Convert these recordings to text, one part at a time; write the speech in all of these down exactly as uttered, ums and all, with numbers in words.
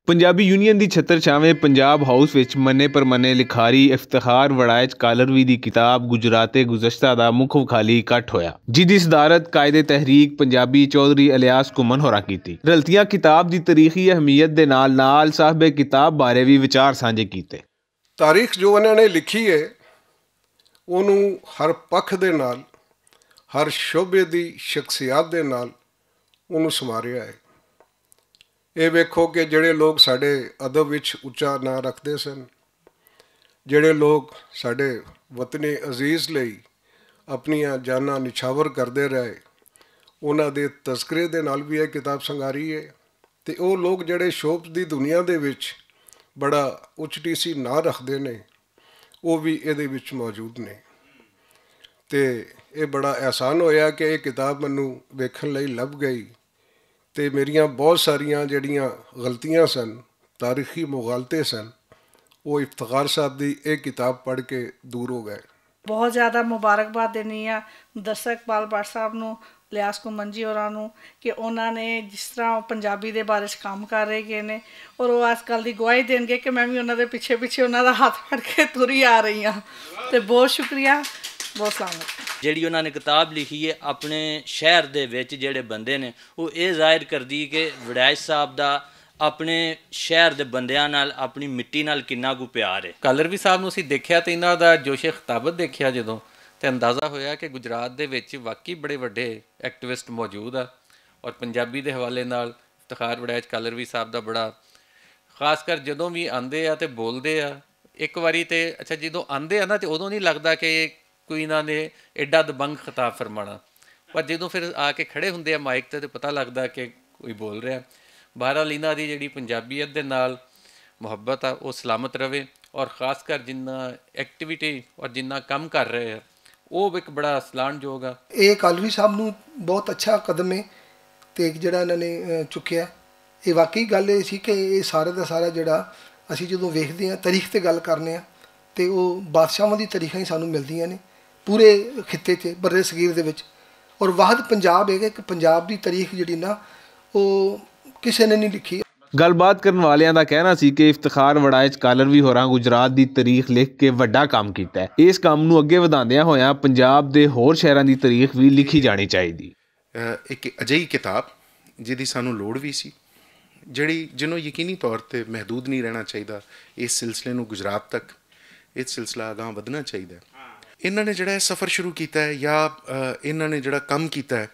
پنجابی یونین دی چھتر چھاویں پنجاب ہاؤس وچ منے پر منے لکھاری افتخار وڑائچ کالروی دی کتاب گجرات گزشتہ دا مکھ وکھالی اکٹھ ہویا، جس دی صدارت قائد تحریک پنجابی چوہدری الیاس گھمن ہوراں کیتی۔ رلتیاں کتاب دی تاریخی اہمیت دے نال نال صاحب کتاب بارے وی وچار سانجھے کیتے۔ تاریخ جو انہاں نے لکھی ہے، انہوں ہر پکھ دے نال، ہر شعبے دی شخصیات دے نال انہوں سماریا ہے۔ اے ویکھو کہ جڑے لوگ ساڈے ادب وچ اچا ناں رکھدے سن، جڑے لوگ ساڈے وطن عزیز لئی اپنیاں جاناں نچھاور کردے رہے، انہاں دے تذکرے دے نال وی اے کتاب سنگاری ہے۔ تے او لوگ جڑے شوبز دی دنیا دے وچ بڑا اچ ٹی سی ناں رکھدے نے، او وی ایہدے وچ موجود نے۔ تے ایہہ بڑا احسان ہویا کہ ایہہ کتاب مینوں ویکھن لئی لبھ گئی۔ تے میریاں بہت ساریاں جیہڑیاں غلطیاں سن، تاریخی مغالطے سن، او افتخار صاحب دی ایہہ کتاب پڑھ کے دور ہو گئے۔ بہت زیادہ مبارکباد دینی آ درسک اقبال بٹ صاحب نوں، الیاس گھمن جی ہوراں نوں، کہ انہاں نے جس طرح پنجابی دے بارے چ کم کر رہے گئے نے، اور او اج کل دی گواہی دین گے کہ میں وی انہاں دے پچھے پچھے انہاں دا ہتھ پھڑ کے تری آ رہی ہاں۔ تے بہت شکریہ، بہت سلامت۔ جیہڑی انہاں نے کتاب لکھی ہے اپنے شہر دے وچ جیہڑے بندے نے، او ایہہ ظاہر کردی کہ وڈائچ صاحب دا اپنے شہر دے بندیاں نال اپنی مٹی نال کنا کو پیار ہے۔ کالروی صاحب نوں اسی دیکھیا تے انہاں دا جوش خطابت دیکھیا جدوں، تے اندازہ ہویا کہ گجرات دے وچ واقعی بڑے وڈے ایکٹیوسٹ موجود آ۔ اور پنجابی دے حوالے نال افتخار وڈائچ کالروی صاحب دا بڑا، خاص کر جدوں وی آندے آ تے بولدے آ، اک واری تے اچھا جدوں آندے آ نا تے ادوں نہیں لگدا کہ کوئی انہاں نے ایڈا دبنگ خطاب فرمانا، پر جدوں فیر آ کے کھڑے ہوندے آ مائک تے تے پتہ لگدا کہ کوئی بول رہیا۔ بہرحال انہاں دی جیہڑی پنجابیت دے نال محبت آ او سلامت رہوے، اور خاص کر جنہاں ایکٹیویٹی اور جنہاں کم کر رہے آ، او اک بڑا سلان جوگ آ۔ اے کالوی صاحب نوں بہت اچھا قدم اے، تے جیہڑا انہاں نے چکیا اے۔ واقعی گل اے سی کہ اے سارے دا سارا جیہڑا اسی جدوں ویکھدے آں تاریخ تے گل کرنے آں، تے او بادشاہاں دی تاریخاں ہی سانوں ملدیاں نیں پورے خطے تے برصغیر دے وچ۔ اور واحد پنجاب اے کہ پنجاب دی تاریخ جیہڑی نا او کسے نے نیں لکھی۔ گل بات کرن والیاں دا کہنا سی کہ افتخار وڑائچ کالروی ہوراں گجرات دی تاریخ لکھ کے وڈا کم کیتا ہے۔ اس کم نوں اگے ودھاندیاں ہویاں پنجاب دے ہور شہراں دی تاریخ وی لکھی جانی چاہیدی۔ اک اجہی کتاب جس دی سانوں لوڑ وی سی، جیہڑی جنوں یقینی طور تے محدود نہیں رہنا چاہیدا، اس سلسلے نوں گجرات تک اس سلسلہ اگاں ودھنا چاہیدا ہے۔ انہاں نے جیہڑا اے سفر شروع کیتا ہے یا انہاں نے جیہڑا کم کیتا ہے،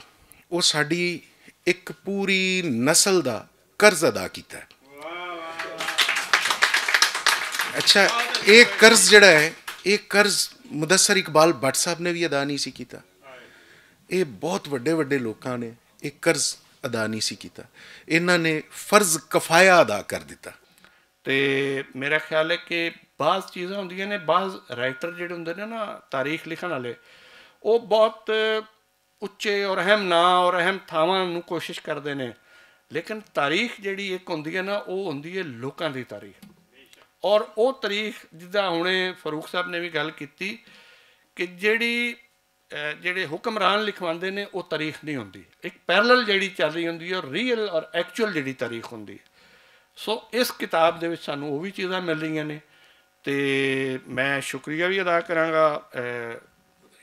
او ساڈی اک پوری نسل دا قرض ادا کیتا ہے۔ اچھا، ایک قرض جیہڑا ہے، ایک قرض مدثر اقبال بٹ صاحب نے وی ادا نہیں سی کیتا۔ ایہہ بہت وڈے وڈے لوکاں نے ایہہ قرض ادا نہیں سی کیتا۔ انہاں نے فرض کفایا ادا کر دیتا۔ تے میرا خیال ہے کہ بعض چیزاں ہوندیاں نے، بعض رائٹر جیہڑے ہوندے نے نا تاریخ لکھن والے، او بہت اچے اور اہم ناں اور اہم تھاواں نوں کوشش کردے نے۔ لیکن تاریخ جیہڑی اک ہوندی ہے نا، او ہوندی ہے لوکاں دی تاریخ۔ اور او تاریخ جدا ہنے فاروق صاحب نے وی گل کیتی کہ جیہڑی جیہڑے حکمران لکھواندے نے او تاریخ نہیں ہوندی، اک پیرلل جیہڑی چل رہی ہوندی ہے، ریئل اور ایکچوئل جیہڑی تاریخ ہوندی ہے۔ سو اس کتاب دے وچ سانوں او وی چیزاں مل رہیاں نے۔ تے میں شکریہ وی ادا کراں گا،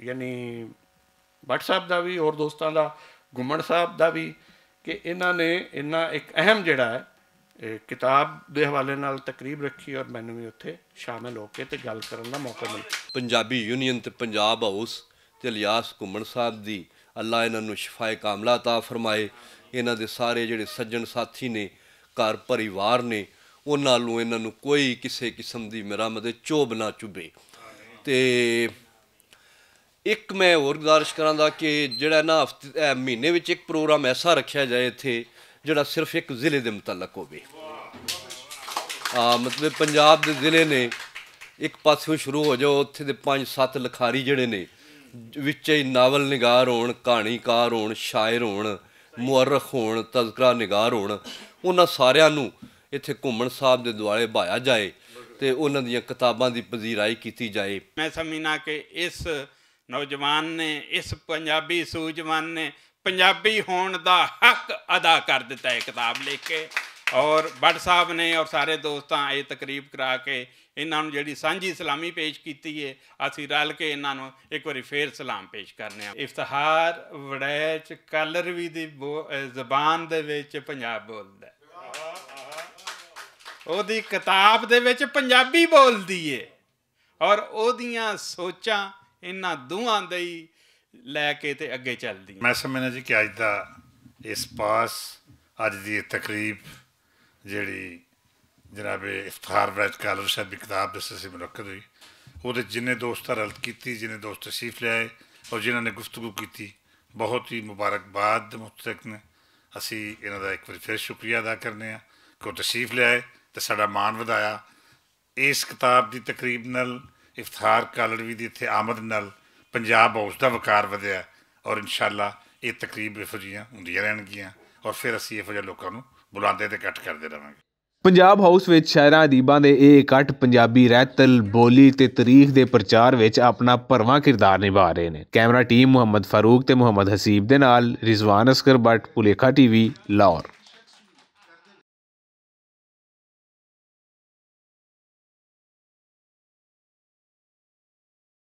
یعنی بٹ صاحب دا وی اور دوستاں دا، گھمن صاحب دا وی، کہ انہاں نے انہاں اک اہم جیہڑا ہے کتاب دے حوالے نال تقریب رکھی اور مینوں وی اتھے شامل ہو کے تے گل کرن دا موقع ملیا۔ پنجابی یونین تے پنجاب ہاؤس تے الیاس گھمن صاحب دی، اللہ انہاں نوں شفائے کاملہ عطا فرمائے۔ انہاں دے سارے جیہڑے سجن ساتھی نے، گھر پریوار نے، انہاں نوں انہاں نوں کوئی کسے قسم دی میرا مدد چوب نہ چبے۔ تے اک میں ہور گزارش کراں دا کہ جیہڑا نا ہفتے مہینے وچ اک پروگرام ایسا رکھیا جائے اتھے، جیہڑا صرف اک ضلع دے متعلق ہووے۔ مطلب پنجاب دے ضلع نے، اک پاسوں شروع ہو جاؤ اتھے دے پنج ست لکھاری جیہڑے نے، وچ ناول نگار ہون، کہانی کار ہون، شاعر ہون، مورخ ہون، تذکرہ نگار ہون، انہاں ساریاں نوں اتھے گھمن صاحب دے دوالے بھایا جائے تے انہاں دیاں کتاباں دی پذیرائی کیتی جائے۔ میں سمجھنا کہ اس نوجوان نے، اس پنجابی سوجوان نے پنجابی ہون دا حق ادا کر دتا ہے کتاب لکھ کے۔ اور بٹ صاحب نے اور سارے دوستاں اے تقریب کرا کے انہاں نوں جیہڑی سانجھی سلامی پیش کیتی ہے، اسی رل کے انہاں نوں اک واری فیر سلام پیش کرنے ہاں۔ افتخار وڑیچ کالروی دی زبان دے وچ پنجاب بولدا ہے۔ اوہدی کتاب دے وچ پنجابی بولدی ہے۔ اور اوہدیاں سوچاں انہاں دوہاں دے لے کے تے اگے چلدی۔ میں سمجھنا جی کہ اج دا اس پاس اج دی تقریب جیہڑی جناب افتخار وڑیچ کالر صاحب دی کتاب دے سلسلے منعقد ہوئی، اوہدے جنہیں دوستاں رلت کیتی، جنہیں دوست تشریف لے آئے اور جنہاں نے گفتگو کیتی، بہت ہی مبارکباد متعلق نے۔ اسی انہاں دا اک واری فیر شکریہ ادا کرنے ہاں کہ او تشریف لے آئے تے ساڈا مان ودایا۔ اس کتاب دی تقریب نال افتخار کالڑوی دی اتھے آمد نال پنجاب ہاؤس دا وقار ودھیا ہے اور انشاءاللہ اے تقریب ایہو جیاں ہوندیاں رہن گیاں اور فیر اسی ایہو جیاں لوکاں نوں بلاندے تے اکٹھ کردے رہواں گے۔ پنجاب ہاؤس وچ شاعراں ادیباں دے اے اکٹھ پنجابی رہتل بولی تے تاریخ دے پرچار وچ اپنا پرواں کردار نبھا رہے نے۔ کیمرہ ٹیم محمد فاروق تے محمد حسیب دے نال رضوان اصغر بٹ، پولیکھا ٹی وی، لاہور۔